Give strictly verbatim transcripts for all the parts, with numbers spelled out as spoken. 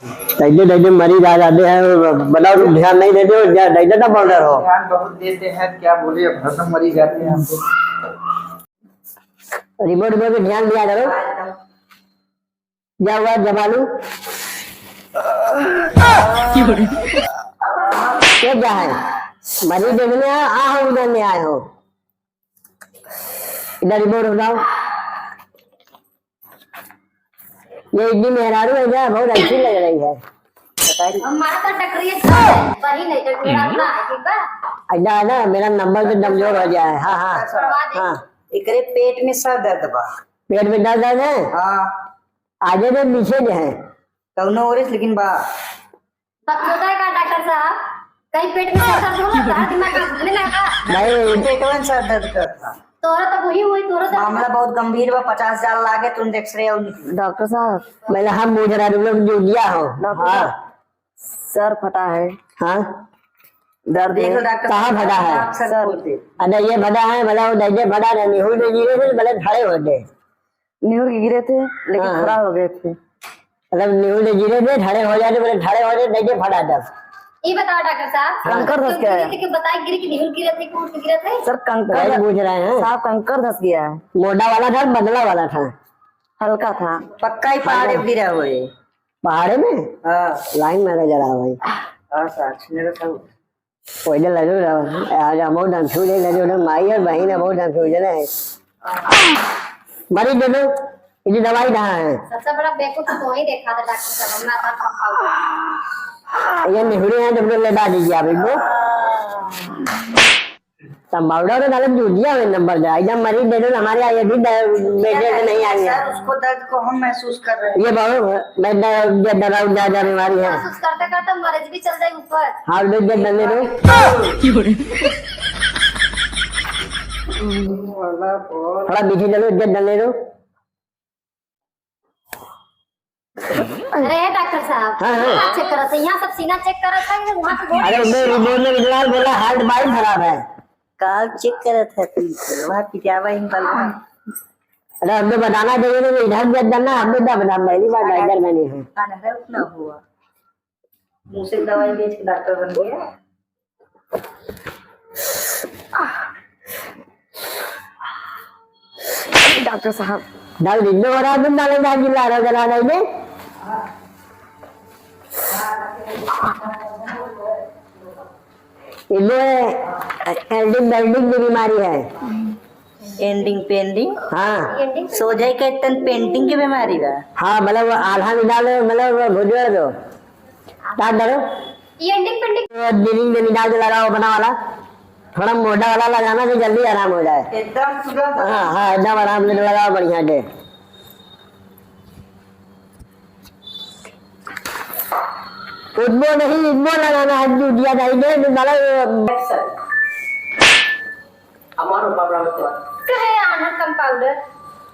दैदे, दैदे मरी जा जाते हैं, बताओ, तुम ध्यान नहीं देते हो, जा, दैदे ना पाउडर हो। ध्यान बहुत देते हैं, क्या बोले, अब हरदम मरी जाते हैं हम तो। रिमोट में भी ध्यान दिया करो। क्या हुआ जमालू? क्या क्या है? मरीज देखने आ, आ हो, उधर में आए हो। इधर रिमोट उठाओ। ये इतनी मेहरारू है क्या? बहुत अच्छी लग रही है। हमारा तो टकरी है, वही नहीं तो मेरा अपना है, ठीक बा? अच्छा है ना, मेरा नंबर तो कमजोर हो गया है। हाँ, हाँ, हाँ। एकरे पेट में सर दर्द बा। पेट में दर्द है? हाँ। आगे दे, पीछे दे है। कौनो ओरिस लेकिन बा। बकचोदा है का डॉक्टर साहब? कहीं पेट में सर दर्द होला, तोहरा दिमाग का घूमे ना का? नहीं। पेटवन सर दर्द करता। तोहरा तो वही हुई, तोहरा तो मामला बहुत गंभीर बा, पचास हजार लागे, तुम एक्सरे और निकली। डॉक्टर साहब, पहले हम बूझ रहे, तुम लोग जो दिया हो। डॉक्टर हाँ। साहब, सर फटा है। हाँ? दर्द देख लो है। डॉक्टर कहाँ साहब, फटा है? नाक सर सर। खोल दे। अरे ये फटा है, भला वो दर्द फटा है, निहुर दे गिरे थे, भले खड़े होते। निहुर के गिरे थे, लेकिन हाँ, हाँ। खड़ा हो गए थे। मतलब निहुर के गिरे थे, खड़े हो जाते, बोले खड़े हो जाते, देखिए फटा था। ये बताओ डॉक्टर साहब, हाँ। कंकर धस गया है। गिरे थे कि बताए गिरे कि निहुर गिरे थे कि उठ गिरे थे? सर, कंकर वही पूछ रहे हैं। साहब, कंकर धस गया है। मोटा वाला था, पतला वाला था? हल्का था। पक्का ही पहाड़े हाँ। गिरा हुआ है। पहाड़े में? हाँ। लाइन में नजर आ भाई। हाँ सर, मेरा सब पहिले लगे रहो, आज हम बहुत हम छू ले लगे रहो, माई और बहिन बहुत हम छू ले रहे। मरीज दे दो, इनकी दवाई कहाँ है? सबसे बड़ा बेवकूफ तो वही देखा था डॉक्टर साहब, हमरा साथ पंखा उठा। ये निहुरे हैं, जब ले ला दीजिए आप इनको। तब पाउडर तो डाले, दूधिया हुए नंबर दे, एकदम मरीज दे दो, हमारे यहाँ ये भी द-, बेटे से नहीं आएंगे। सर, उसको दर्द को हम महसूस कर रहे हैं। ये बहुत, मैं द-, ये दर्द ज्यादा बीमारी है। महसूस करते करते मरीज भी चल जाए ऊपर। हाँ, दो इज्जत डलने दो। थोड़ा पीछे चलो, इज्जत डलने दो। अरे डॉक्टर साहब, हाँ, हाँ। कहाँ चेक करत है? यहाँ सब सीना चेक करत है, वहाँ पे बोल अरे, मैं बोलने के दौरान बोला, हार्ट बाइट खराब है। काल चेक करत है तू, वहाँ पिटावा इन बलवा। अरे, हमने बताना चाहिए ना, इधर भी अंदर ना, हमने क्या बताना, पहली बार अरे, टाइगर बने हैं। अरे, उतना हुआ। मुँह से दवाई बेच के डॉक्टर बन गया। डॉक्टर साहब। डाल दे, दो बार तुम डालो, डाल के ला रहे हो, जला नहीं दे। इनमें एंडिंग बेंडिंग की बीमारी है। एंडिंग पेंडिंग? हाँ। सोझे के तन पेंटिंग की बीमारी बा। हाँ, मतलब आल्हा निकाल दो, मतलब भुजवा दो। डाल दो। ये एंडिंग पेंडिंग? तो दीदी ने निकाल के लगाओ अपना वाला। थोड़ा मोटा वाला लगाना, तो जल्दी आराम हो जाए। एकदम तुरंत। हाँ, हाँ, एकदम आराम से लगाओ, बढ़िया से। उठबो नहीं, इतबो लगाना है, जो दिया जाए, दे, दे, मतलब, एक्शन। हमारो बाबरा होता। कहे आनर कंपाउंडर,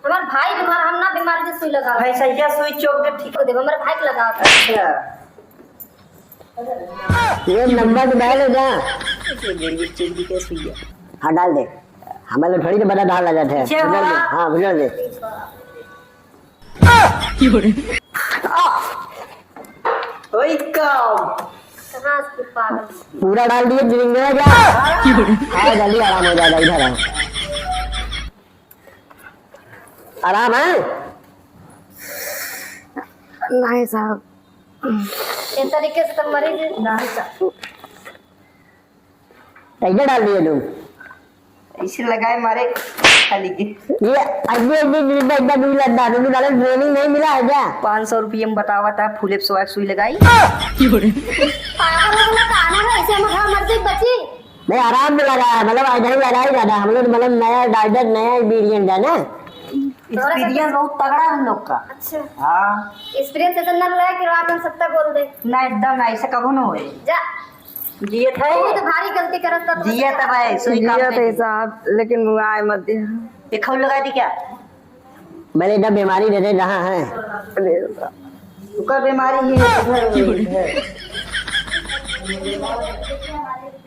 हमार भाई बीमार, हम ना बीमार जे सुई लगा। भाई सैया सुई चोक दे ठीक। को देबो, हमारे भाई के लगा। अच्छा। ये नंबर तो डाल दे जा। ये मेरी चेक दी कैसे हुई है? हाँ, डाल दे। हमारे लोग थोड़ी तो बड़ा डाल लगा थे। अच्छा, भुजल दे। हाँ। हाँ, भुजल दे। ओए काम। कहाँ से पागल? पूरा डाल दिए, गिरेंगे ना क्या? हाँ, जल्दी आराम हो जाएगा, इधर आओ। आराम है? नहीं साहब। ये तरीके से तो मरीज नहीं साहब। कैसे डाल दिए तुम? ऐसे लगाए मारे खाली के। ये अगले, अगले दिन पे इतना दूर लग रहा है, तुमने ट्रेनिंग नहीं मिला है क्या? पाँच सौ रुपये में बतावा था, फूले पे सुई लगाई। पागल हो गया, कहाँ ना ऐसे हम घर मर से बची। नहीं, आराम में लगा है, मतलब, इधर ही लगा ही जाता है। हम लोग, मतलब, नया डाइटर, नया एक्सपीरियंस है ना। एक्सपीरियंस बहुत तगड़ा है हम लोग का। अच्छा। हाँ। एक्सपीरियंस ऐसा ना लगा कि रात में सत्ता बोल दे। ना, एकदम ना, ऐसा कबो ना होए। जा। जियत है। तू तो भारी गलती करत बा, जियत है भाई, सुई काम जियत पे है दी। साहब, लेकिन मुआए मत दे। एक खौल लगा दी क्या? मैंने इधर बीमारी दे दे रहा है। अरे बाप। ओकर बीमारी ही है, इधर, इधर।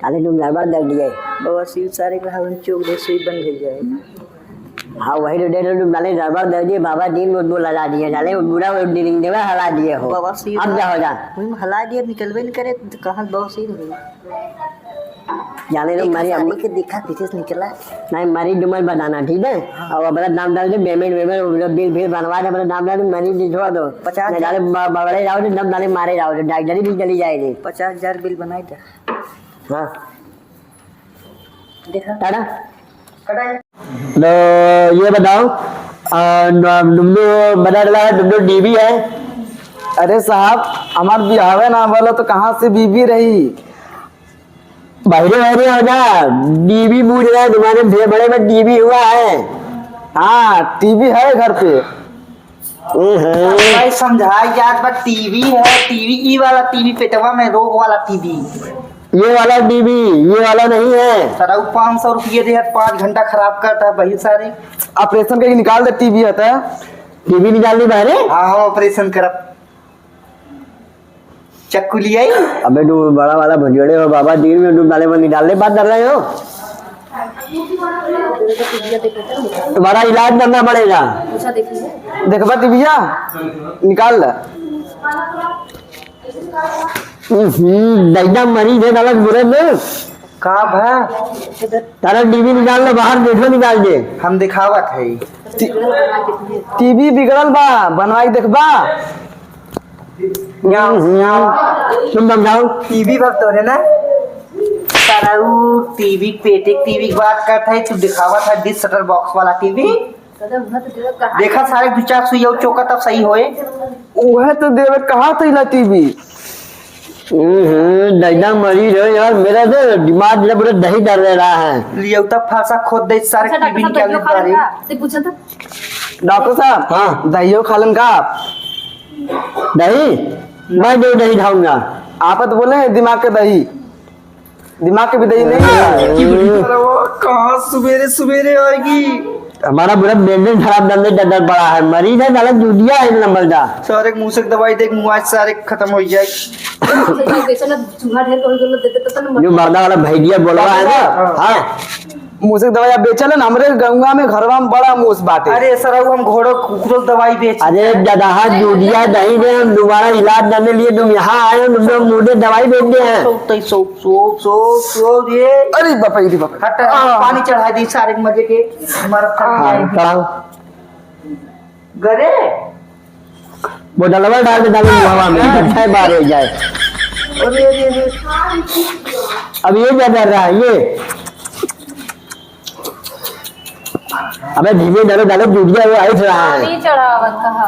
खाली तुम गड़बड़ कर दिए। बाबा शिव सारे के हवन चोक दे, सुई बंद हो जाए। हाँ, वही तो डेढ़ रुपये डाले, गड़बड़ दे दिए, बाबा दिन वो दो लगा दिए, डाले वो बुरा वो दिन देवा हला दिए हो। बवासीर अब क्या हो जा? वही में हला दिए, निकलबे नहीं करे, तो कहाँ बवासीर हो? जाने दो, देखा, मारी सारी अम्मा के देखा, पीछे से निकला। नहीं, मारी डुमर बताना, ठीक है? हाँ। और अपना नाम डाल दे, पेमेंट वेमेंट, वो बिल, बिल बनवा दे, अपना नाम डाल दे, मरीज छोड़ दो। पचास नहीं, डाले ब-, बगड़े जाओ, तो दम डाले मारे जाओ, तो डॉक्टरी भी चली जाएगी। पचास हजार बिल बनाए दे। हाँ। देखा। टाटा। कटाई। तो ये बताओ, आ, न-, तुमने बता डाला है, तुमने डीवी है? अरे साहब, हमार बियाहवे ना बोला तो कहाँ से बीवी रही? बहिरे बहिरे हो जा, डीवी बूझ रहे, तुम्हारे भे-, बड़े में डीवी हुआ है। हाँ, टीवी है घर पे। ओहो। भाई समझाई जात बा, टीवी है, टीवी, ई वाला टीवी, पेटवा में रोग वाला टीवी। ये वाला डीवी, ये वाला नहीं है। सारा वो पाँच सौ रुपये दे, पाँच घंटा खराब करता है भाई सारे। ऑपरेशन करके निकाल दे टीवी है तो। टीवी निकाल दी बाहरे? हाँ, हम ऑपरेशन करब। चक्कू ले आई? अबे तू बड़ा वाला भुजड़े हो बाबा, दिन में तू डाले में निकाल ले, बात कर रहे हो। तुम्हारा इलाज करना पड़ेगा। देखबा टीविया निकाल ले। हम्म, दैदा मरीज है, गलत बुरे में। का भा? तारा डीवी निकाल ले, बाहर बैठो, निकाल दे। हम दिखावत है। टी-, टीवी बिगड़ल बा, बनवाई देखबा। हम्म, तुम समझाओ। टीवी भर तोरे ना। सारा ऊ टीवी, पेटे टीवी की बात करत है, तू दिखावत है डिश सेटअप बॉक्स वाला टीवी। देखा सारे दो चार सुई और चोका तब सही होए। वह तो देवे कहा तो इला टीवी। हम्म, दैदा मरीज हो यार, मेरा तो दिमाग में पूरा दही डाल रहा है। लियो तब फांसा खोद दे सारे अच्छा, टीवी डॉक्टर साहब, निकाल दहियो दे खा सारे। लेंगे का? ते पूछा था। डॉक्टर साहब, हाँ। दहियो खा लें का आप? दही? मैं दो दही खाऊंगा। आप तो बोले हैं दिमाग के दही। दिमाग के भी दही नहीं है। अरे वो कहाँ सुबेरे सुबेरे आएगी? हमारा पूरा मेंटल खराब करने का डर पड़ा है। मरीज है, साला जूतिया है नंबर का। सारे के मुंह से दवाई देख, मुंह आज सारे खत्म हो जाए। बेचल ना, चूहा ढेर हो गेलो, दे दे तो ना। जो मर्दा वाला भैया बोलवा है ना, हाँ। हाँ। मुंह से दवाई आप बेचल ना, हमरे गंगा में घरवा में बड़ा मूस बाटे। अरे सर, हम घोड़ो कुकुरो दवाई बेच। अरे गदहा जूतिया दही दे, हम दोबारा इलाज करने लिए तुम यहाँ आए हो, तुम लोग मुझे दवाई बेच दे हैं। सो, सो, सो, सो, सो, ये। अरे बाप रे, बाप रे। हट, आ। पानी चढ़ा दी सारे के मजे के। हमारा हाँ, चढ़ाओ। गरे? बोतलवा डाल के डालो हवा में, हाँ। इधर छह बार हो जाए। अरे, अरे, अरे। अब ये क्या कर रहा है, ये? अबे धीरे डालो, डालो, डूब जाए, वो आइस रहा है। पानी चढ़ावत कहा।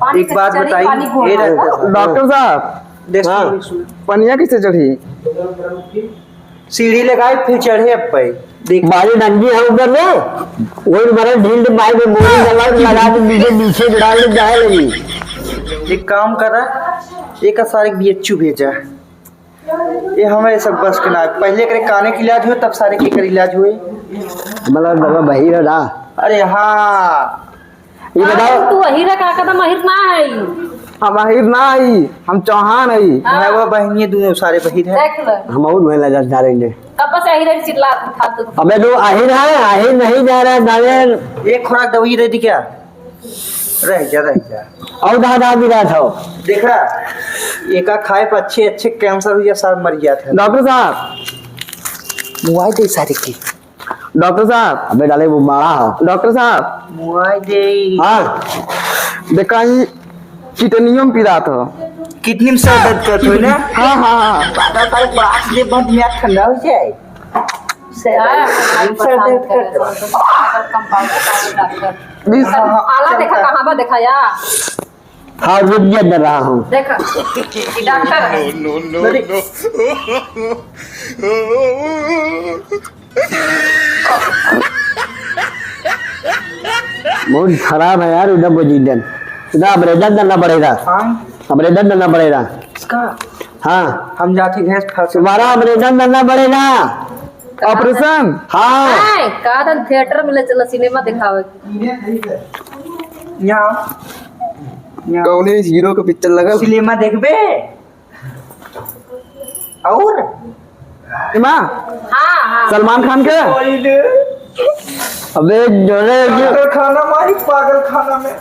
पानी एक से बात चढ़ी, बताई, पानी घोड़ा। ए डॉक्टर साहब, देख, हाँ। सुन, सुन। पनिया कैसे चढ़ी? सीढ़ी लगाए, फिर चढ़े अब पे। देख। बारी डंडी है ऊपर में, वही बड़ा ढील दे, बाई में बोरी लगा, लगा दे, नीचे, नीचे गिरा ले, जाए लगी। एक काम करा, एक सारे बीएचयू भेजा। ये हमें सब बस के ना, पहले करे काने के इलाज हुए, तब सारे के कर इलाज हुए। मतलब बाबा बहिर है ना? अरे हाँ। ये बताओ। तू अहिर है, का कदम अहिर ना है? हम अहिर ना है, हम चौहान है। हाँ। भाई वो बहनिये दोनों सारे बहिर है। देख ले। हम और में लगा डालेंगे। कब से अहिर है चिल्ला फालतू। अबे तू अहिर है, अहिर नहीं जा रहा है, दाने। एक खुराक दवाई दे दी क्या? रह जा, रह जा। और दादा भी रहा था। देख रहा, एका खाए पर अच्छे, अच्छे कैंसर हुई, सब मर गया था। डॉक्टर साहब। मुआई दे सारे की। डॉक्टर साहब। अबे डाले वो मारा हो। डॉक्टर साहब। मुआई दे। हाँ। देखा ही किडनियों में पीड़ा था। किडनी में सर दर्द करत हो ना? हाँ, हाँ, हाँ। बाबा पर बात दे, बहुत मियाँ ठंडा हो जाए। सर, हाँ, सर दर्द करत हो। डॉक्टर। बीस आला देखा, कहाँ बा देखा या? हाँ, रुक जा, दे रहा हूँ। देखा, ये डॉक्टर है। No, no, no, no। बहुत खराब है यार, उधर पोजीशन। उधर ऑपरेशन करना पड़ेगा। हाँ। ऑपरेशन करना पड़ेगा। इसका? हाँ। हम जाके भैंस फंस तुम्हारा ऑपरेशन करना पड़ेगा। ऑपरेशन? हाँ। हाँ, का तन थिएटर में ले चला सिनेमा दिखावे। यहाँ। यहाँ। कौने हीरो के पिक्चर लगल? सिनेमा देखबे? और? इमा? हाँ, हाँ। सलमान खान के? अबे, जोरे जो पागल खाना मारी, पागल खाना में।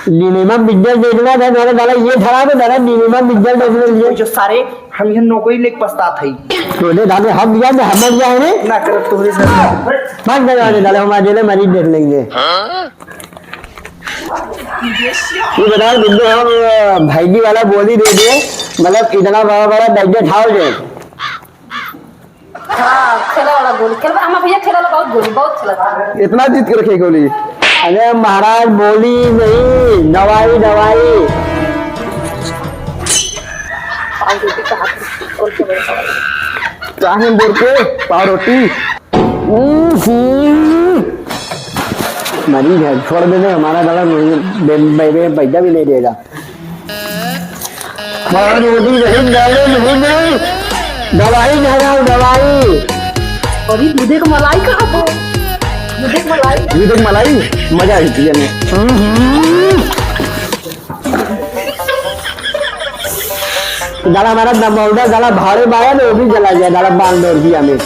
Dilemma business देखना था, जोरे साला ये धरा दे, साला dilemma business देखने लिए। जो सारे हम यहाँ नौकरी लेके पछतात है। तोरे दादा हम यहाँ में हमर क्या है रे? ना करब तोरे साथ। भाग जा, जाने साला, हम आज मरीज देख लेंगे। ये बताओ, बिंदु, हम, अ, भैगी वाला गोली दे दे, मतलब, इतना बड़ा बड़ा बैठे ठाव जे। हाँ, खेले वाला गोली। खेल, हमार भैया खेले वाला बहुत गोली, बहुत खेलत है। इतना जीत के रखे गोली। अरे महाराज, गोली नहीं, दवाई, दवाई। चाहे बोल के पाव रोटी। हम्म। मरीज है, छोड़ देने, हमारा गला नहीं, बे-, बे-, बे-, पैसा भी नहीं देगा। मार रोटी नहीं, गाले नहीं, नहीं। दवाई धराओ, दवाई। अरे, दूधे क मलाई कहाँ था? दूधे क मलाई। दूधे क मलाई, मजा आई पिए में। हम्म। गला हमारा दमौदा, गला भाड़े बाया ने, वो भी चला गया, गला बांध दौड़ दिया में।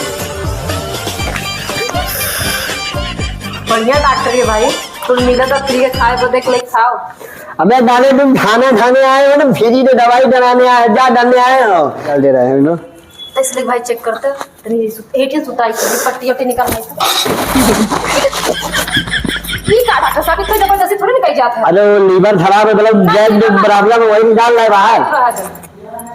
बढ़िया डॉक्टर है भाई, तुम मिला तो फ्री के खाए बदे के लिए खाओ। अबे दाने, तुम थाने थाने आए हो ना, फ्री में दवाई कराने आए, जा डरने आए हो। चल दे रहे हैं ना। तो इसलिए भाई चेक करते, तनी सु-, एटीएम सुताई के पट्टी वट्टी निकाल नहीं तो। ये का डॉक्टर साहब, इतनी जबरदस्ती थोड़ी निकल जाता है। अरे वो लीवर खराब है, मतलब गैस जो प्रॉब्लम है वही निकाल रहा है बाहर। हाँ, हाँ।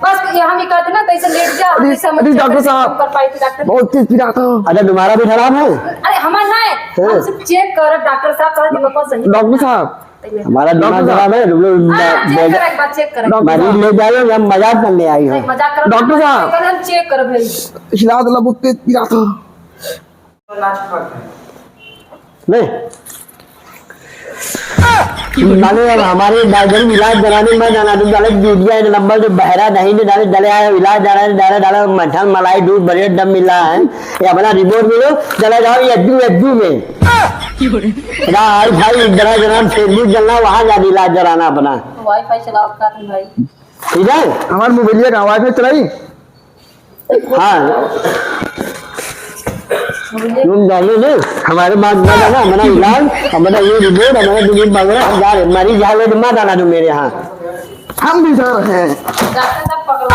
बस ये हम ही कहते ना, तैसे लेट जा, अरे, तैसे हम अरे चेक डॉक्टर नहीं साहब, कर पाए थे डॉक्टर। बहुत तेज पीड़ा था। अरे तुम्हारा भी खराब है? अरे हमारा ना है, हाँ। हम सिर्फ चेक कर डॉक्टर साहब, थोड़ा दिमाग को सही डॉक्टर साहब, हमारा दिमाग डॉक्टर साहब। खराब है, हम लोग हाँ, चेक करें, एक बार चेक करें। डॉक्टर मरीज साहब। ले जाए या मजाक करने आई हो? नहीं, मजाक कर रहे हैं। डॉक्टर साहब। कल हम चेक कर भाई। हिला दिला, बहुत तेज पीड़ा था। नहीं। माने अब हमारे डॉक्टर इलाज कराने में जाना, तुम डाले ड्यूटिया है, नंबर जो बहरा नहीं ने डाले, डाले आया इलाज कराने, डाले, डाले मठन मलाई दूध बढ़िया दम मिला है। ये अपना रिपोर्ट मिलो, चला जाओ ये अद्दू, अद्दू में। ना, आई भाई, जरा, जरा Facebook चलना, वहाँ जा इलाज कराना अपना। वाईफाई चलाओ का तुम भाई? ठीक है? हमारे मोबाइलिया का वाईफाई चलाई? हाँ। तुम जाने दे, हमारे बात ना जाना, हमारा इलाज, हमारा ये रिपोर्ट, हमारा दिलीप बागड़ा, हम जा रहे, मरीज यहाँ ले मत आना तुम मेरे यहाँ। हम भी जा रहे हैं। डॉक्टर साहब पकड़ो।